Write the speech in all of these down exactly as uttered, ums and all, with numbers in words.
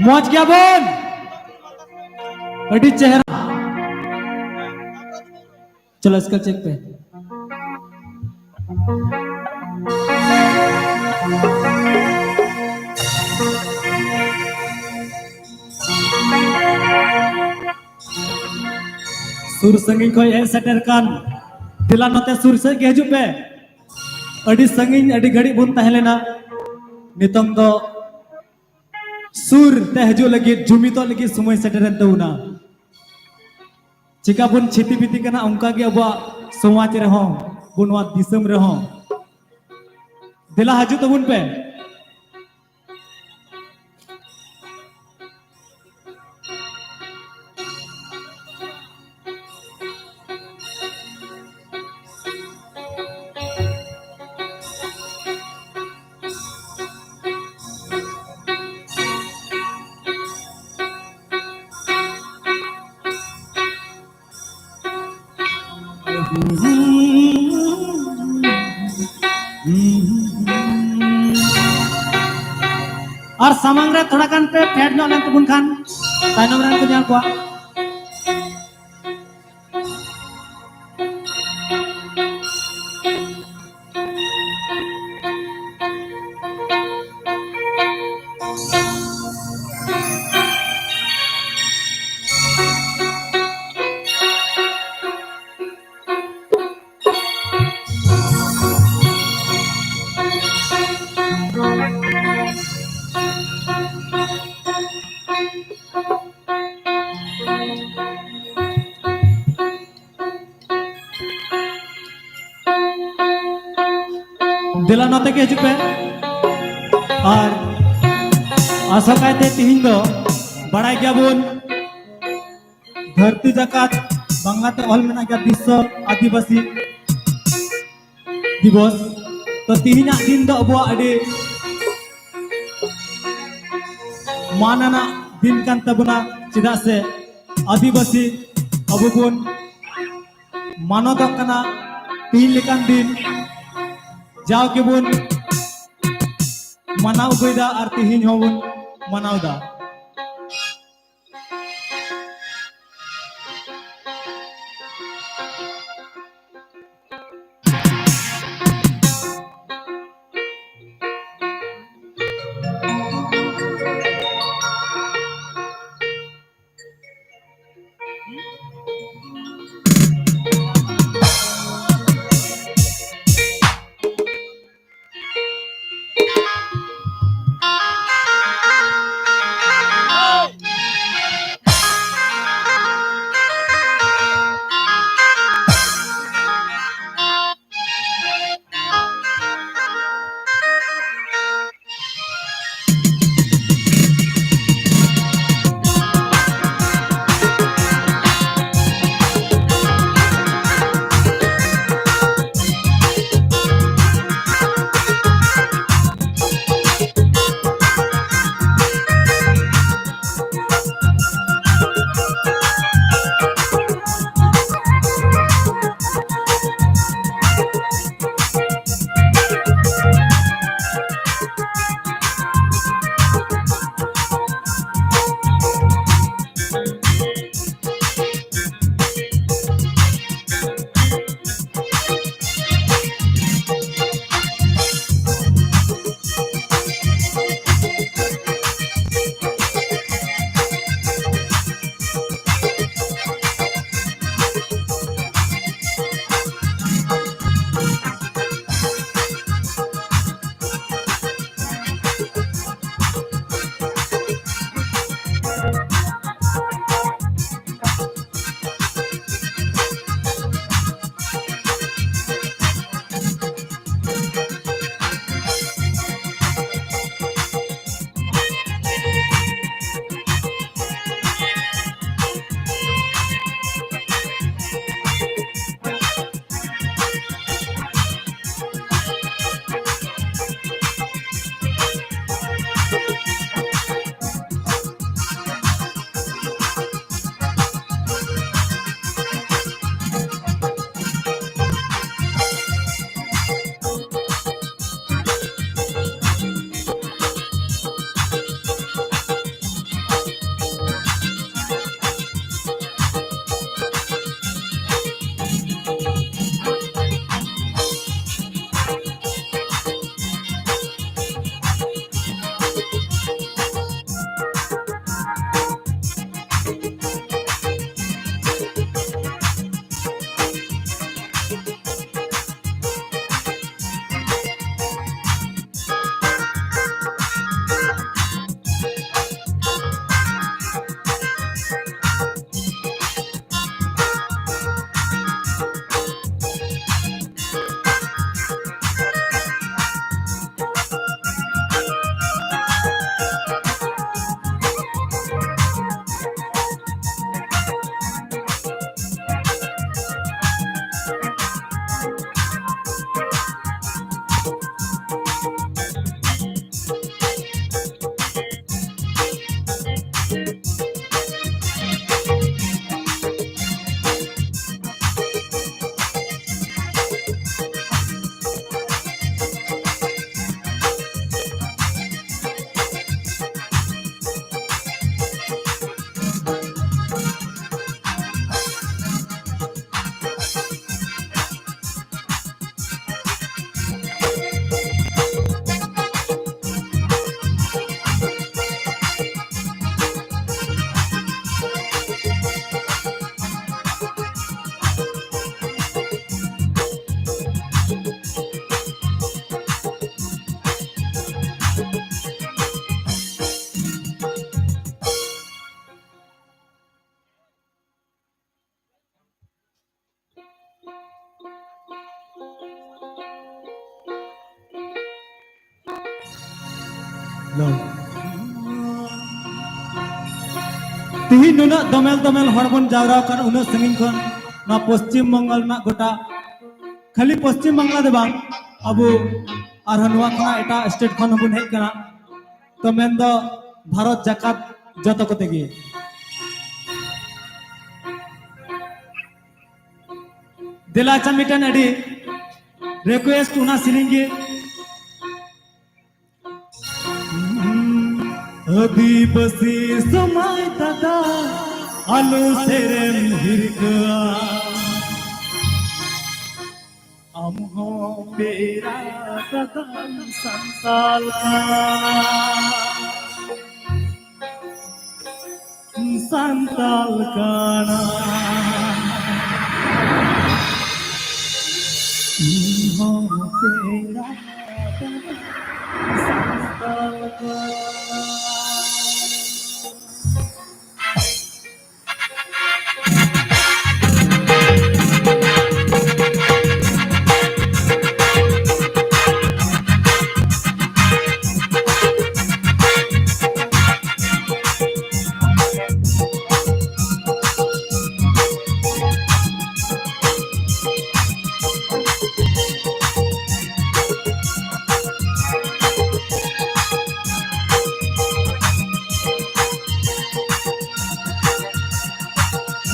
ᱢᱚᱡᱽ ᱜᱮᱭᱟᱵᱚᱱ? ᱟᱹᱰᱤ ᱪᱮᱦᱨᱟ᱾ ᱪᱚᱞᱚ, ᱥᱠᱮᱞ ᱪᱮᱠ ᱯᱮ᱾ ᱥᱩᱨ ᱥᱟᱺᱜᱤᱧ ᱠᱷᱚᱱ ᱦᱮᱡ ᱥᱮᱴᱮᱨ ᱠᱟᱱ, ᱫᱮᱞᱟ ᱱᱚᱛᱮ ᱥᱩᱨ ᱥᱮᱫ ᱜᱮ ᱦᱤᱡᱩᱜ ᱯᱮ᱾ ᱟᱹᱰᱤ ᱥᱟᱺᱜᱤᱧ, ᱟᱹᱰᱤ ᱜᱷᱟᱹᱲᱤᱡ ᱵᱚᱱ ᱛᱟᱦᱮᱸ ᱞᱮᱱᱟ, ᱱᱤᱛᱚᱝ ᱫᱚ ᱥᱩᱨ ᱛᱮ ᱦᱤᱡᱩᱜ ᱞᱟᱹᱜᱤᱫ, ᱡᱩᱢᱤᱫᱚᱜ ᱞᱟᱹᱜᱤᱫ ᱥᱚᱢᱚᱭ ᱥᱮᱴᱮᱨᱮᱱ ᱛᱟᱵᱚᱱᱟ᱾ ᱪᱤᱠᱟ ᱵᱚᱱ ᱪᱷᱤᱛᱤ ᱵᱤᱛᱤ ᱠᱟᱱᱟ, ᱚᱱᱠᱟ ᱜᱮ ᱟᱵᱚᱣᱟᱜ ᱥᱚᱢᱟᱡᱽ ᱨᱮᱦᱚᱸ, ᱟᱵᱚ ᱱᱚᱣᱟ ᱫᱤᱥᱚᱢ ᱨᱮᱦᱚᱸ᱾ ᱫᱮᱞᱟ ᱦᱤᱡᱩᱜ ᱛᱟᱵᱚᱱ ᱯᱮ᱾ ᱟᱨ ᱥᱟᱢᱟᱝ ᱨᱮ ᱛᱷᱚᱲᱟ ᱜᱟᱱ ᱯᱮ ᱯᱷᱮᱰ ᱧᱚᱜ ᱞᱮᱱ ᱛᱟᱵᱚᱱ ᱠᱷᱟᱱ, ᱛᱟᱭᱱᱚᱢ ᱨᱮᱱ ᱠᱚ ᱧᱮᱞ ᱠᱚᱣᱟ᱾ ᱫᱮᱞᱟ ᱱᱚᱛᱮ ᱜᱮ ᱦᱤᱡᱩᱜ ᱯᱮ᱾ ᱟᱨ ᱟᱥᱚᱠᱟᱭᱛᱮ ᱛᱤᱦᱤᱧ ᱫᱚ ᱵᱟᱲᱟᱭ ᱜᱮᱭᱟᱵᱚᱱ, ᱫᱷᱟᱹᱨᱛᱤ ᱡᱟᱠᱟᱛ ᱵᱟᱝᱞᱟᱛᱮ ᱚᱞ ᱢᱮᱱᱟᱜ ᱜᱮᱭᱟ ᱵᱤᱥᱥᱚ ᱟᱹᱫᱤᱵᱟᱹᱥᱤ ᱫᱤᱵᱚᱥ᱾ ᱛᱚ, ᱛᱤᱦᱤᱧᱟᱜ ᱫᱤᱱ ᱫᱚ ᱟᱵᱚᱣᱟᱜ ᱟᱹᱰᱤ ᱢᱟᱱ ᱟᱱᱟᱜ ᱫᱤᱱ ᱠᱟᱱ ᱛᱟᱵᱚᱱᱟ, ᱪᱮᱫᱟᱜ ᱥᱮ ᱟᱹᱫᱤᱵᱟᱹᱥᱤ ᱟᱵᱚ ᱵᱚᱱ ᱢᱟᱱᱚᱛᱚᱜ ᱠᱟᱱᱟ᱾ ᱛᱤᱦᱤᱧ ᱞᱮᱠᱟᱱ ᱫᱤᱱ ᱡᱟᱣ ᱜᱮᱵᱚᱱ ᱢᱟᱱᱟᱣ ᱟᱹᱜᱩᱭᱮᱫᱟ ᱟᱨ ᱛᱤᱦᱤᱧ ᱦᱚᱸᱵᱚᱱ ᱢᱟᱱᱟᱣᱫᱟ᱾ ᱛᱤᱦᱤᱧ ᱱᱩᱱᱟᱹᱜ ᱫᱚᱢᱮᱞ ᱫᱚᱢᱮᱞ ᱦᱚᱲ ᱵᱚᱱ ᱡᱟᱣᱨᱟ ᱟᱠᱟᱱ ᱩᱱᱟᱹᱜ ᱥᱟᱺᱜᱤᱧ ᱠᱷᱚᱱ, ᱱᱚᱣᱟ ᱯᱚᱥᱪᱤᱢ ᱵᱚᱝᱜᱚ ᱨᱮᱱᱟᱜ ᱜᱚᱴᱟ, ᱠᱷᱟᱹᱞᱤ ᱯᱚᱥᱪᱤᱢ ᱵᱟᱝᱞᱟ ᱫᱚ ᱵᱟᱝ, ᱟᱵᱚ ᱟᱨᱦᱚᱸ ᱱᱚᱣᱟ ᱠᱷᱚᱱᱟᱜ ᱮᱴᱟᱜ ᱥᱴᱮᱴ ᱠᱷᱚᱱ ᱦᱚᱸᱵᱚᱱ ᱦᱮᱡ ᱠᱟᱱᱟ᱾ ᱛᱚ ᱢᱮᱱᱫᱚ ᱵᱷᱟᱨᱚᱛ ᱡᱟᱠᱟᱛ ᱡᱚᱛᱚ ᱠᱚᱛᱮ ᱜᱮ᱾ ᱫᱮᱞᱟ ᱟᱪᱪᱷᱟ, ᱢᱤᱫᱴᱮᱱ ᱟᱹᱰᱤ ᱨᱤᱠᱩᱭᱮᱥᱴ, ᱚᱱᱟ ᱥᱮᱨᱮᱧ ᱜᱮ᱾ ᱟᱹᱫᱤᱵᱟᱹᱥᱤ ᱥᱚᱢᱟᱡᱽ ᱫᱟᱫᱟ, ᱟᱞᱚ ᱥᱮᱨᱮᱧ ᱦᱤᱨᱠᱟᱹᱣᱟ᱾ ᱟᱢ ᱦᱚᱸ ᱯᱮᱲᱟ ᱫᱟᱫᱟᱢ ᱥᱟᱱᱛᱟᱞ ᱠᱟᱱᱟ᱾ ᱥᱟᱱᱛᱟᱞ ᱠᱟᱱᱟ᱾ ᱤᱧ ᱦᱚᱸ ᱯᱮᱲᱟ ᱫᱟᱫᱟᱧ ᱥᱟᱱᱛᱟᱞ ᱠᱟᱱᱟ᱾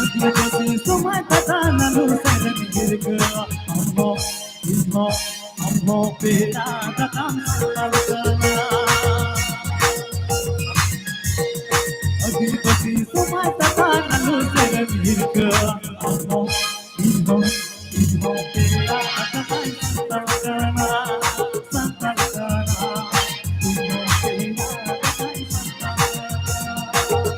ᱟᱹᱫᱤᱵᱟᱹᱥᱤ ᱥᱚᱢᱟᱡᱽ ᱫᱟᱫᱟ ᱱᱟᱞᱩ ᱥᱮᱨᱮᱧ ᱦᱤᱨᱠᱟᱹ ᱟᱢ ᱦᱚᱸ ᱤᱧ ᱦᱚᱸ ᱟᱢ ᱦᱚᱸ ᱯᱮᱲᱟ ᱫᱟᱫᱟᱢ ᱥᱟᱱᱛᱟᱲ ᱠᱟᱱᱟ᱾ ᱟᱹᱫᱤᱵᱟᱹᱥᱤ ᱥᱚᱢᱟᱡᱽ ᱫᱟᱫᱟ ᱱᱟᱞᱩ ᱥᱮᱨᱮᱧ ᱦᱤᱨᱠᱟᱹ ᱟᱢ ᱦᱚᱸ ᱤᱧ ᱦᱚᱸ ᱤᱧ ᱦᱚᱸ ᱯᱮᱲᱟ ᱫᱟᱫᱟᱧ ᱥᱟᱱᱛᱟᱲ ᱠᱟᱱᱟ, ᱥᱟᱱᱛᱟᱲ ᱠᱟᱱᱟ, ᱤᱧ ᱦᱚᱸ ᱯᱮᱲᱟ ᱫᱟᱫᱟᱧ ᱥᱟᱱᱛᱟᱲ ᱠᱟᱱᱟ᱾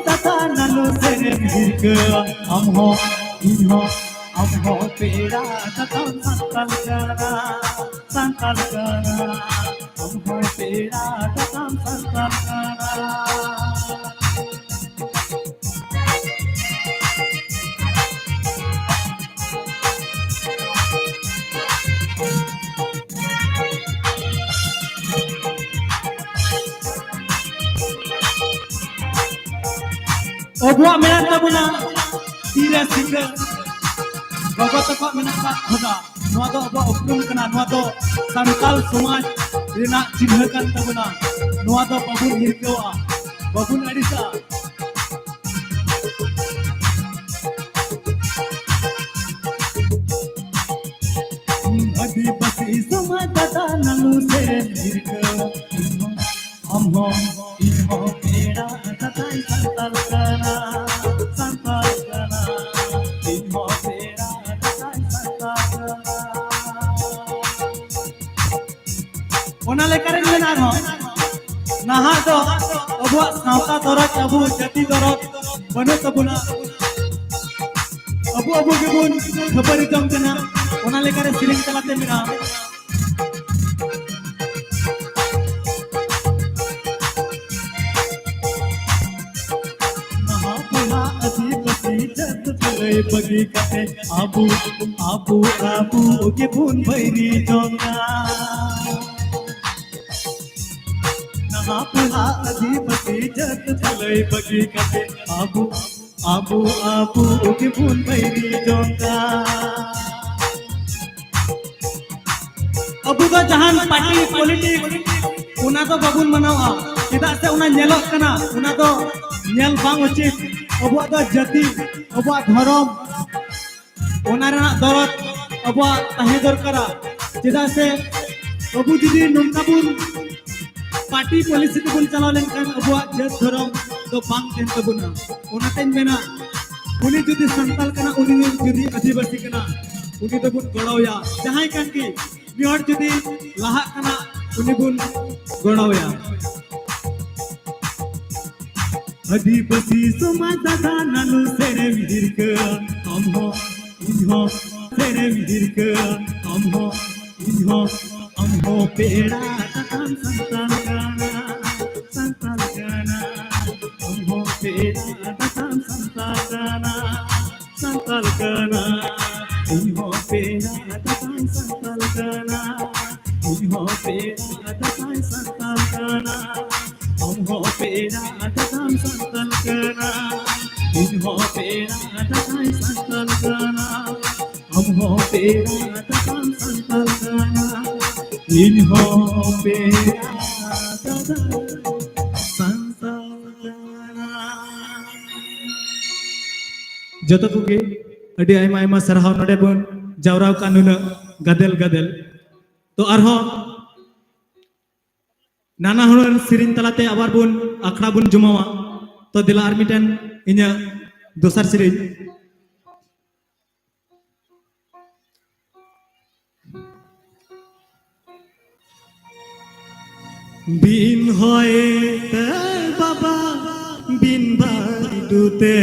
ᱫᱟᱫᱟ ᱱᱟᱞᱩ ᱥᱮᱨᱮᱧ ᱦᱤᱨᱠᱟᱹ, ᱟᱢ ᱦᱚᱸ ᱤᱧ ᱦᱚᱸ, ᱟᱢ ᱦᱚᱸ ᱯᱮᱲᱟ ᱫᱟᱫᱟᱢ ᱥᱟᱱᱛᱟᱞ ᱠᱟᱱᱟ, ᱥᱟᱱᱛᱟᱞ ᱠᱟᱱᱟ, ᱟᱢ ᱦᱚᱸ ᱯᱮᱲᱟ ᱫᱟᱫᱟᱢ ᱥᱟᱱᱛᱟᱞ ᱠᱟᱱᱟ᱾ ᱟᱵᱚᱣᱟᱜ ᱢᱮᱱᱟᱜ ᱛᱟᱵᱚᱱᱟ ᱛᱤᱨᱮ ᱥᱤᱸᱜᱟᱹ, ᱜᱚᱜᱚ ᱛᱟᱠᱚᱣᱟᱜ ᱢᱮᱱᱟᱜ ᱠᱟᱜ ᱠᱷᱚᱫᱟ᱾ ᱱᱚᱣᱟ ᱫᱚ ᱟᱵᱚᱣᱟᱜ ᱩᱯᱨᱩᱢ ᱠᱟᱱᱟ, ᱱᱚᱣᱟ ᱫᱚ ᱥᱟᱱᱛᱟᱞ ᱥᱚᱢᱟᱡᱽ ᱨᱮᱱᱟᱜ ᱪᱤᱱᱦᱟᱹ ᱠᱟᱱ ᱛᱟᱵᱚᱱᱟ᱾ ᱱᱚᱣᱟ ᱫᱚ ᱵᱟᱵᱚᱱ ᱦᱤᱨᱠᱟᱹᱣᱟᱜᱼᱟ, ᱵᱟᱵᱚᱱ ᱟᱹᱲᱤᱥᱟᱜᱼᱟ᱾ ᱟᱹᱫᱤᱵᱟᱹᱥᱤ ᱥᱚᱢᱟᱡᱽ ᱫᱟᱫᱟ ᱱᱟᱞᱩ ᱥᱮᱨᱮᱧ ᱦᱤᱨᱠᱟᱹ᱾ ᱟᱢ ᱦᱚᱸ ᱤᱧ ᱦᱚᱸ ᱯᱮᱲᱟ ᱫᱟᱫᱟᱭ ᱥᱟᱱᱛᱟᱞ ᱠᱟᱱᱟ, ᱥᱟᱱᱛᱟᱞ ᱠᱟᱱᱟ᱾ ᱤᱧ ᱦᱚᱸ ᱯᱮᱲᱟ ᱫᱟᱫᱟᱭ ᱥᱟᱱᱛᱟᱞ ᱠᱟᱱᱟ᱾ ᱚᱱᱟ ᱞᱮᱠᱟᱨᱮᱧ ᱢᱮᱱᱟ ᱟᱨᱦᱚᱸ, ᱱᱟᱦᱟᱜ ᱫᱚ ᱟᱵᱚᱣᱟᱜ ᱥᱟᱶᱛᱟ ᱫᱚᱨᱚᱫ, ᱟᱵᱚ ᱡᱟᱹᱛᱤ ᱫᱚᱨᱚᱫ ᱵᱟᱹᱱᱩᱜ ᱛᱟᱵᱚᱱᱟ᱾ ᱟᱵᱚ ᱟᱵᱚ ᱜᱮᱵᱚᱱ ᱠᱷᱟᱹᱯᱟᱹᱨᱤ ᱡᱚᱝ ᱠᱟᱱᱟ᱾ ᱚᱱᱟ ᱞᱮᱠᱟᱨᱮ ᱥᱮᱨᱮᱧ ᱛᱟᱞᱟᱛᱮ ᱢᱮᱱᱟᱜᱼᱟ᱾ ᱱᱟᱦᱟᱜ ᱵᱚᱭᱦᱟ ᱟᱹᱫᱤᱵᱟᱹᱥᱤ ᱡᱟᱹᱛ ᱵᱷᱟᱹᱞᱟᱹᱭ ᱵᱟᱹᱜᱤ ᱠᱟᱛᱮ ᱟᱵᱚ, ᱟᱵᱚ, ᱟᱵᱚ ᱜᱮᱵᱚᱱ ᱵᱟᱹᱭᱨᱤ ᱡᱚᱝᱟ᱾ ᱱᱟᱦᱟᱜ ᱵᱚᱭᱦᱟ ᱟᱹᱫᱤᱵᱟᱹᱥᱤ ᱡᱟᱹᱛ ᱵᱷᱟᱹᱞᱟᱹᱭ ᱵᱟᱹᱜᱤ ᱠᱟᱛᱮ ᱟᱵᱚ, ᱟᱵᱚ, ᱟᱵᱚ ᱜᱮᱵᱚᱱ ᱵᱟᱹᱭᱨᱤ ᱡᱚᱝᱟ᱾ ᱟᱵᱚ ᱫᱚ ᱡᱟᱦᱟᱱ ᱯᱟᱨᱴᱤ ᱯᱚᱞᱤᱴᱤᱠᱥ ᱚᱱᱟ ᱫᱚ ᱵᱟᱵᱚᱱ ᱢᱟᱱᱟᱣᱟ, ᱪᱮᱫᱟᱜ ᱥᱮ ᱚᱱᱟ ᱧᱮᱞᱚᱜ ᱠᱟᱱᱟ, ᱚᱱᱟ ᱫᱚ ᱧᱮᱞ ᱵᱟᱝ ᱩᱪᱤᱛ᱾ ᱟᱵᱚᱣᱟᱜ ᱫᱚ ᱡᱟᱹᱛᱤ, ᱟᱵᱚᱣᱟᱜ ᱫᱷᱚᱨᱚᱢ, ᱚᱱᱟ ᱨᱮᱱᱟᱜ ᱫᱚᱨᱚᱫ ᱟᱵᱚᱣᱟᱜ ᱛᱟᱦᱮᱸ ᱫᱚᱨᱠᱟᱨᱟ᱾ ᱪᱮᱫᱟᱜ ᱥᱮ ᱟᱵᱚ ᱡᱩᱫᱤ ᱱᱚᱝᱠᱟ ᱵᱚᱱ ᱯᱟᱨᱴᱤ ᱯᱚᱞᱤᱥᱤ ᱛᱮᱵᱚᱱ ᱪᱟᱞᱟᱣ ᱞᱮᱱᱠᱷᱟᱱ ᱟᱵᱚᱣᱟᱜ ᱡᱟᱹᱛ ᱫᱷᱚᱨᱚᱢ ᱫᱚ ᱵᱟᱝ ᱛᱟᱦᱮᱱ ᱛᱟᱵᱚᱱᱟ᱾ ᱚᱱᱟᱛᱮᱧ ᱢᱮᱱᱟ, ᱩᱱᱤ ᱡᱩᱫᱤ ᱥᱟᱱᱛᱟᱞ ᱠᱟᱱᱟ, ᱩᱱᱤ ᱡᱩᱫᱤ ᱟᱹᱫᱤᱵᱟᱹᱥᱤ ᱠᱟᱱᱟ, ᱩᱱᱤ ᱫᱚᱵᱚᱱ ᱜᱚᱲᱚᱣᱟᱭᱟ᱾ ᱡᱟᱦᱟᱸᱭ ᱠᱟᱱ ᱜᱮ, ᱢᱤᱫ ᱦᱚᱲ ᱡᱩᱫᱤ ᱞᱟᱦᱟᱜ ᱠᱟᱱᱟ, ᱩᱱᱤ ᱵᱚᱱ ᱜᱚᱲᱚᱣᱟᱭᱟ᱾ ᱟᱹᱫᱤᱵᱟᱹᱥᱤ ᱥᱚᱢᱟᱡᱽ ᱫᱟᱫᱟ ᱱᱟᱱᱩ ᱥᱮᱨᱮᱧ ᱦᱤᱨᱠᱟᱹ, ᱟᱢ ᱦᱚᱸ ᱤᱧ ᱦᱚᱸ ᱥᱮᱨᱮᱧ ᱦᱤᱨᱠᱟᱹ, ᱟᱢ ᱦᱚᱸ ᱤᱧ ᱦᱚᱸ, ᱟᱢ ᱦᱚᱸ ᱯᱮᱲᱟ ᱫᱟᱫᱟᱢ ᱥᱟᱱᱛᱟᱲ ᱠᱟᱱᱟ, ᱥᱟᱱᱛᱟᱲ ᱠᱟᱱᱟ, ᱟᱢ ᱦᱚᱸ ᱯᱮᱲᱟ ᱫᱟᱫᱟᱢ ᱥᱟᱱᱛᱟᱲ ᱠᱟᱱᱟ, ᱥᱟᱱᱛᱟᱲ ᱠᱟᱱᱟ, ᱤᱧ ᱦᱚᱸ ᱯᱮᱲᱟ ᱫᱟᱫᱟᱢ ᱥᱟᱱᱛᱟᱲ ᱠᱟᱱᱟ, ᱤᱧ ᱦᱚᱸ ᱯᱮᱲᱟ ᱫᱟᱫᱟᱢ ᱥᱟᱱᱛᱟᱲ ᱠᱟᱱᱟ᱾ ᱟᱢ ᱦᱚᱸ ᱯᱮᱲᱟ ᱫᱟᱫᱟᱢ ᱥᱟᱱᱛᱟᱲ ᱠᱟᱱᱟ, ᱤᱧ ᱦᱚᱸ ᱯᱮᱲᱟ ᱫᱟᱫᱟᱢ ᱥᱟᱱᱛᱟᱲ ᱠᱟᱱᱟ, ᱟᱢ ᱦᱚᱸ ᱯᱮᱲᱟ ᱫᱟᱫᱟᱢ ᱥᱟᱱᱛᱟᱲ ᱠᱟᱱᱟ, ᱤᱧ ᱦᱚᱸ ᱯᱮᱲᱟ ᱫᱟᱫᱟᱢ ᱥᱟᱱᱛᱟᱲ ᱠᱟᱱᱟ᱾ ᱡᱚᱛᱚ ᱠᱚᱜᱮ ᱟᱹᱰᱤ ᱟᱭᱢᱟ ᱟᱭᱢᱟ ᱥᱟᱨᱦᱟᱣ, ᱱᱚᱰᱮ ᱵᱚᱱ ᱡᱟᱣᱨᱟ ᱟᱠᱟᱱ ᱱᱩᱱᱟᱹᱜ ᱜᱟᱫᱮᱞ ᱜᱟᱫᱮᱞ᱾ ᱛᱚ ᱟᱨᱦᱚᱸ ᱱᱟᱱᱟ ᱦᱩᱱᱟᱹᱨ ᱥᱮᱨᱮᱧ ᱛᱟᱞᱟᱛᱮ ᱟᱵᱟᱨ ᱵᱚᱱ ᱟᱠᱷᱲᱟ ᱵᱚᱱ ᱡᱚᱢᱟᱣᱟ᱾ ᱛᱚ ᱫᱮᱞᱟ ᱟᱨ ᱢᱤᱫᱴᱮᱱ ᱤᱧᱟᱹᱜ ᱫᱚᱥᱟᱨ ᱥᱮᱨᱮᱧ᱾ ᱵᱤᱱ ᱦᱚᱭ ᱛᱮ ᱵᱟᱵᱟ, ᱵᱤᱱ ᱵᱟᱹᱨᱰᱩ ᱛᱮ,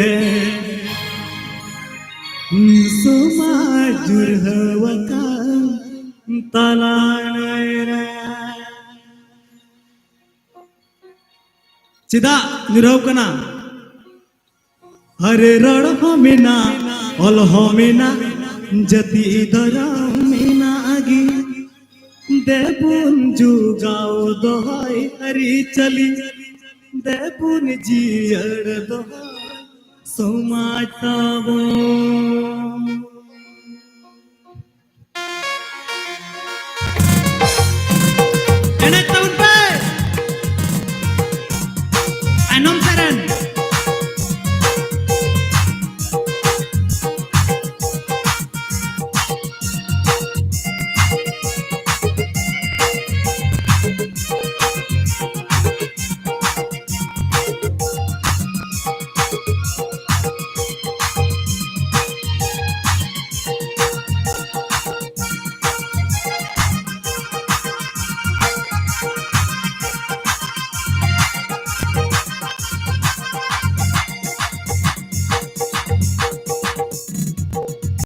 ᱥᱚᱢᱟᱡᱽ ᱡᱩᱨᱦᱟᱹᱣ ᱟᱠᱟᱱ ᱛᱟᱞᱟᱭ ᱨᱮ᱾ ᱪᱮᱫᱟᱜ ᱧᱩᱨᱦᱟᱹᱣ ᱠᱟᱱᱟ? ᱟᱨᱮ ᱨᱚᱲ ᱦᱚᱸ ᱢᱮᱱᱟᱜ, ᱚᱞ ᱦᱚᱸ ᱢᱮᱱᱟᱜ, ᱡᱟᱹᱛᱤ ᱫᱷᱚᱨᱚᱢ ᱢᱮᱱᱟᱜ ᱜᱮ᱾ ᱫᱮᱵᱚᱱ ᱡᱚᱜᱟᱣ ᱫᱚᱦᱚᱭ ᱟᱹᱨᱤᱪᱟᱹᱞᱤ, ᱫᱮᱵᱚᱱ ᱡᱤᱭᱟᱹᱲ ᱫᱚᱦᱚᱭ ᱥᱚᱢᱟᱡᱽ ᱛᱟᱵᱚᱱ᱾